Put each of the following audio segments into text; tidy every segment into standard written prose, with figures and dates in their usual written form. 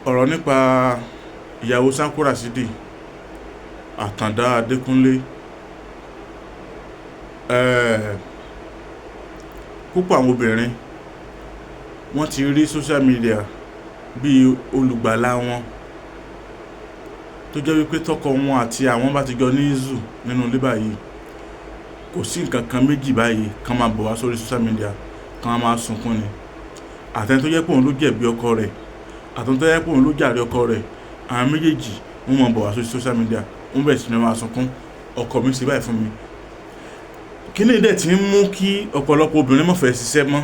Ọ̀rọ̀ nípa ìyàwó Sanko Rasidi, Àtàndá Adékúnlé. Púpọ̀ àwọn obìnrin wọ́n ti rí social media bí olùgbàlà wọn, tó jẹ́ wípé tọkọ wọn àti àwọn bá ti jọ ní issue nínú ilé báyìí, kò sí nǹkan kan méjì báyìí kan máa bọ̀ wá sórí social media kan máa sunkún ni. Àtẹni tó jẹ́ pé òun ló jẹ̀bi ọkọ rẹ̀, àtẹni tó jẹ́ pé òun ló jàre ọkọ rẹ̀, àwọn méjèèjì wọ́n máa bọ̀ wá sórí social media, wọ́n bẹ̀rẹ̀ sí ní máa sunkún, ọkọ mi ṣe báyìí fún mi. Kíni dẹ̀ ti ń mú kí ọ̀pọ̀lọpọ̀ obìnrin má fẹ́ ṣiṣẹ́ mọ́?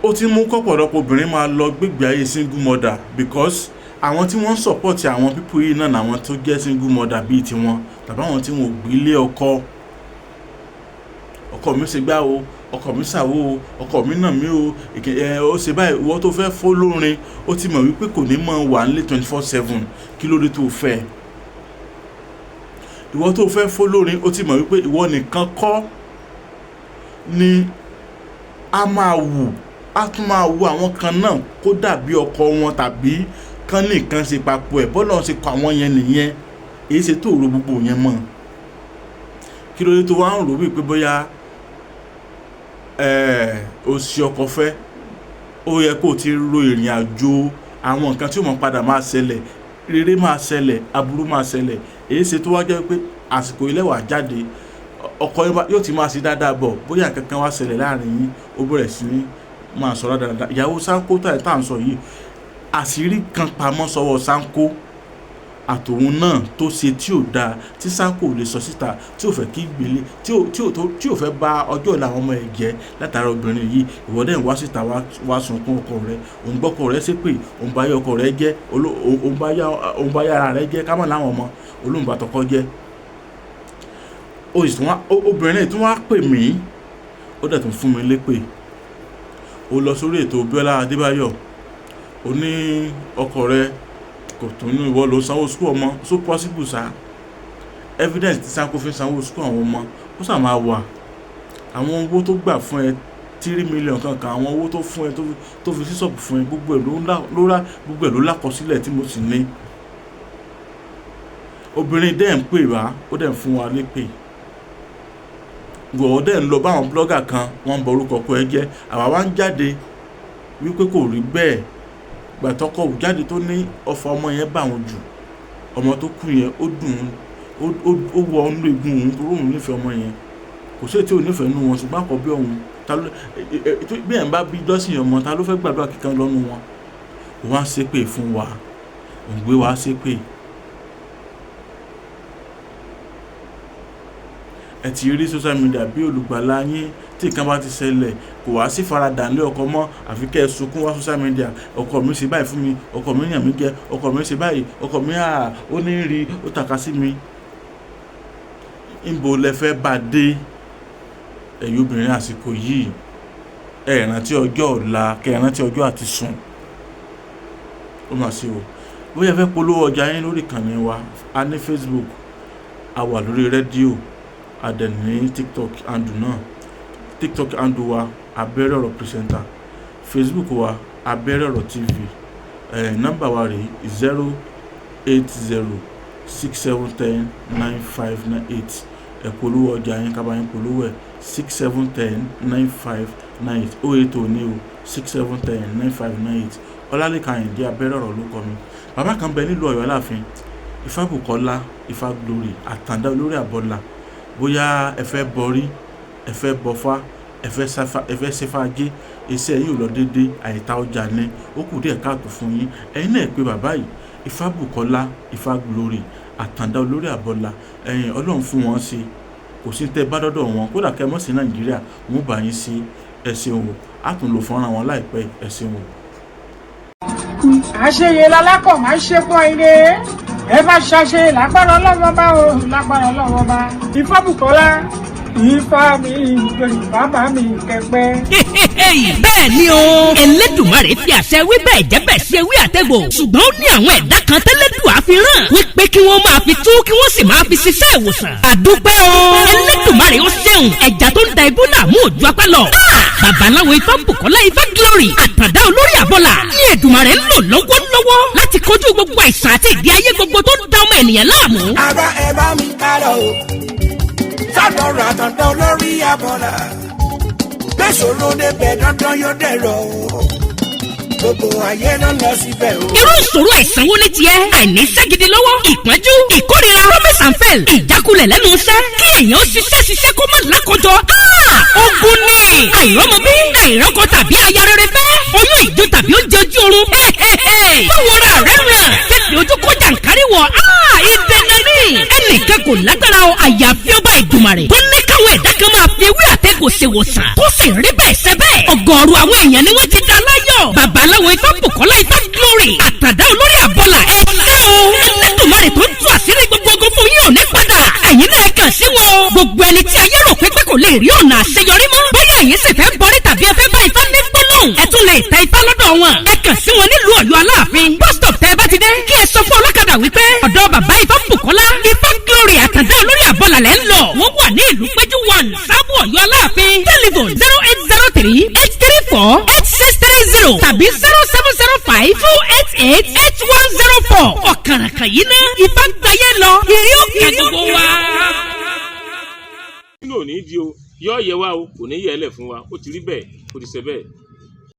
Ó ti mú kí ọ̀pọ̀lọpọ̀ obìnrin máa lọ gbégbé ayé single mother, because àwọn tí wọ́n ń support àwọn people yìí náà làwọn tó jẹ́ single mother bíi tiwọn, tàbí àwọn tí wọn ò gbé lé ọkọ. Ọkọ mi ṣe gbá o, ọkọ mi ṣàwo o, ọkọ mi nà mí o, ó ṣe báyìí. Ìwọ tó fẹ́ fọ́ lórin, ó ti mọ̀ wípé kò ní mọ̀ wà nílé 24/7, kí ló dé tó fẹ́? Ìwọ tó fẹ́ fọ́ lórin, ó ti mọ̀ wípé ìwọ nìkan kọ́ ni a máa wù, a tún máa wù àwọn kan náà kó dàbí ọkọ wọn tàbí kán ní nǹkan ṣe papọ̀ ẹ̀, bọ́lá ṣe kọ àwọn yẹn nìyẹn. Èyí ṣe tó ro gbogbo yẹn mọ́. Kí ló dé tó wá ń rò wípé bóyá o ṣe ọkọ fẹ́, ó yẹ kó ti ro ìrìn àjò àwọn nǹkan tí ó mọ̀ padà máa ṣẹlẹ̀, rere máa ṣẹlẹ̀, aburú máa ṣẹlẹ̀. Èyí ṣe tó wá jẹ́ pé àsìkò ilé wà jáde, ọkọ yóò ti máa ṣe dáadáa bọ̀, bóyá nǹkan kan wá ṣẹlẹ̀ láàrin yín, ó bẹ̀rẹ̀ sí ní máa sọ̀rọ̀ dáadáa. Ìyàwó Sanko tá à ń sọ yìí, àṣírí kan pamọ́ sọ́wọ́ Sanko àtòun náà tó ṣe tí ò dáa, tí Sanko ò lè sọ síta, tí ò fẹ́ kí gbélé, tí ò fẹ́ bà ọjọ́ ọ̀la àwọn ọmọ ẹ̀ jẹ́ látara obìnrin yìí. Ìwọ dẹ̀ ń wá síta wá sunkún ọkọ rẹ, òun gbọ́kọ rẹ ṣépè, òun bá yá ọkọ rẹ jẹ́, òun bá yá ara rẹ jẹ́, ká mọ̀ láwọn ọmọ olóhùn bá tọkọ jẹ́. Ó sì tún wá, obìnrin tún wá pè mí, ó dẹ̀ tún fún mi lépè. Ó lọ sórí ètò Bíọ́lá Adébáyọ̀, ó ní ọkọ rẹ kò tún ní ìwọ ló sanwó school ọmọ. So possible sá? Evidence tí Sanko fi sanwó school àwọn ọmọ ó sà máa wà. Àwọn owó tó gbà fún ẹ, 3 million kankan, àwọn owó tó fún ẹ tó fi sí ṣọ́ọ̀bù fún ẹ, gbogbo ẹ̀ ló rà, gbogbo ẹ̀ ló lákọsílẹ̀ tí mo sì ní. Obìnrin dẹ̀ ń pè wá, ó dẹ̀ ń fún wa lépè. Ìwọ dẹ̀ ń lọ bá àwọn blogger kan, wọ́n ń bọ orúkọ ọkọ ẹ jẹ́. Àwa wá ń jáde wípé kò rí bẹ́ẹ̀. Ìgbà tọkọ ò jáde tó ní ọfà ọmọ yẹn bà wọ́n jù, ọmọ tó kú yẹn ó dùn ún, ó wọ inú egun òun torí òun nífẹ̀ẹ́ ọmọ yẹn. Kò sí èyí tí ò nífẹ̀ẹ́ nínú wọn, ṣùgbọ́n àkọ́bí òun, ta ló, bí ẹ̀ ń bá bí dọ́sìn ọmọ, ta ló fẹ́ gbàdúrà kíkan lọ́nu wọn? Òun á ṣépè fún wa, òun gbé wa ṣépè. Ẹ ti rí social media bí olùgbàlà yín, tí nǹkan bá ti ṣẹlẹ̀ kò wá sí faradà nílé ọkọ mọ́, àfi kẹ́ ẹ sunkún wá social media. Ọkọ mi ṣe báyìí fún mi, ọkọ mi yàn mí jẹ, ọkọ mi ṣe báyìí, ọkọ mi à, ó ní rí, ó tàka sí mi. Níbo lẹ fẹ́ bá dé? Ẹ̀yin obìnrin àsìkò yìí, ẹ rántí ọjọ́ ọ̀la, kẹ́ ẹ rántí ọjọ́ àti sùn. Ó mà ṣe o. Bóyá ẹ fẹ́ polówó ọjà yín lórí ìkànnì wa, a ní Facebook, a wà lórí rédíò, a dẹ̀ ní TikTok handle náà. TikTok handle wa Abẹ́rẹ́ Ọ̀rọ̀ Presenter, Facebook wa Abẹ́rẹ́ Ọ̀rọ̀ TV. Nọ́mbà wa rè 08067109598. Ẹ polówó ọjà yín, ká bá yín polówó ẹ̀. 67109598, 080 ní o, 67109598. Ọlálékan Àyìndé Abẹ́rẹ́ Ọ̀rọ̀ ló kọ mi. Bàbá kan bẹ nílùú Ọ̀yọ́ Aláàfin, Ifábùkọ́lá, Ifá Glory, Àtàndá olórí àbọ̀là. Bóyá ẹ fẹ́ bọrí, ẹ fẹ́ bọfá, ẹ fẹ́ sáfá, ẹ fẹ́ ṣẹ́fá ajé, iṣẹ́ yín ò lọ dédé, àìta ọjà ni, ó kù díẹ̀ káàtó fún yín. Ẹ̀yin náà pé bàbá yìí, Ifábùkọ́lá, Ifá Glory, Àtàndá olórí àbọ̀là. Ẹ̀yin Ọlọ́run fún wọn ṣe, kò sí tẹ́ bá dọ́dọ̀ wọn, kódà kẹ́ mọ́ sí Nàìjíríà, wọ́n bá yín sí. Ẹ ṣeun o, a tún lò fọ́nrán wọn láìpẹ́. Ẹ ṣeun o. Àṣeyẹ lalákọ̀ máa ń ṣe fún ire. Ẹ bá ṣàṣe lágbára Ọlọ́wọ́ bá o, lágbára Ọlọ́wọ́ bá. Ifábùkọ́lá, Ifá mi ìgbèrú, bàbá mi kẹpẹ. Bẹ́ẹ̀ ni o, Elédùmarè fi àṣẹ wí bẹ́ẹ̀ jẹ́ bẹ́ẹ̀ ṣe wí àtẹ̀gbò, ṣùgbọ́n ó ní àwọn ẹ̀dá kan tẹ́lẹ̀dùn àfihàn wípé kí wọ́n máa fi tú, kí wọ́n sì máa fi ṣiṣẹ́ ìwòsàn. Àdúpẹ́ o, Elédùmarè ó ṣeun. Ẹja tó ń da ibú làmú òjú apá lọ. Babaláwo Ifábùkọ́lá, Ifá Glory, Àtàndá olórí àbọ̀là ní Èdùmarè ń lò lọ́wọ́lọ́wọ́. lọ́wọ́ láti kojú gbogbo àìsàn àti ìdí ayé gbogbo tó ń da ọmọ ènìyàn láàmú. Ara ẹ bá mi ká lọ o, sọ́dọ̀ ràtọ̀dọ̀ lórí abọ́là. Gbèsòrò débẹ̀ dandan yóò dẹ̀rọ̀ o. Gbogbo ayé ló lọ síbẹ̀ o. Irú ìṣòro àìsàn wo ni tiẹ̀? Àìníṣẹ́ gidi lọ́wọ́, ìpọ́njú, ìkórira, promise and fail, ìjákulẹ̀ lẹ́nu iṣẹ́, kí èèyàn ó ṣiṣẹ́ ṣiṣẹ́ kó má lákòjọ. Ah! Ogun ni àìrọ́mọbí, àìrọ́kọ tàbí aya rere fẹ́, oyún ìjó tàbí oúnjẹ ojú oorun. Báwo ra rẹ̀ ràn fífi ojú kó jàǹkárí wọ̀? Ah! Ìdènà ni. Ẹnìkan kò lágbára o, àyàfi ọba Ìdùmarè tó ní káwọn ẹ̀dá kan máa fi ewé àtẹ̀gò ṣèwòsàn tó sì rí bẹ́ẹ̀ ṣe bẹ́ẹ̀. Ọ̀gọ̀ọ̀rọ̀ àwọn èèyàn ni wọ́n ti dá láyọ̀. Babaláwo Ifá Bùkọ́lá Ifá Glory, àtàdá olórí àbọ̀là, ẹ ṣé o. Ẹlẹ́dùnmarè tó ń tú àṣírí gbogbo ogun fún yín ò ní padà. Ẹ̀yin náà kàn sí wọn o. Gbogbo ẹni tí ayé rò pé kò lè rí ọ̀nà àṣeyọrí mọ́, bóyá ẹ̀yin sì fẹ́ bọ́rí tàbí ẹ fẹ́ bá Ifá ní gbólóhùn, ẹ tún lè tẹ Ifá lọ́dọ̀ wọn. Ẹ kàn sí wọn nílùú Ọ̀yọ́ Aláàfin bus stop. Tẹ́ ẹ bá ti dé, kí ẹ sọ fún ọlọ́kadà wípé ọ̀dọ̀ bàbá Ifá Bùkọ́lá Ifá Glory, àtàndá olórí àbọ̀là lẹ́ ń lọ. Wọ́n wà ní ìlú péjú 1, Sábò, Ọ̀yọ́ Aláàfin. Telephone 08038348630 tàbí 07052888104. Ọ̀kàràkàn yìí ná Ifá gbáyé lọ, ìrí òkè gbogbo wa. Nínú òní di o, yọ yẹ wa o, kò ní yẹ ẹ lẹ fún wa. Ó ti rí bẹ́ẹ̀, ó ti ṣe bẹ́ẹ̀.